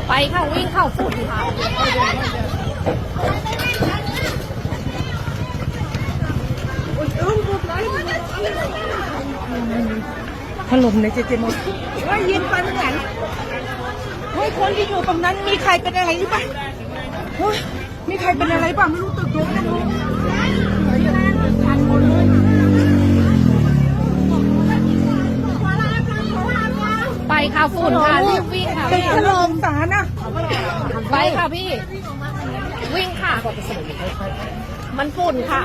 ไปค่ะวิ่งเข้าฝุ่นค่ะ ถล่มในเจเจมดว่ายินไปเหมือนเฮ้ยคนที่อยู่ตรงนั้นมีใครเป็นอะไรหรือเปล่าเฮ้ยมีใครเป็นอะไรเปล่าไม่รู้ตึกโดนนะ ไปค่ะฝุ่นค่ะรีบวิ่งค่ะ ตึกถล่มสารนะ ไปค่ะพี่ วิ่งค่ะ มันฝุ่นค่ะ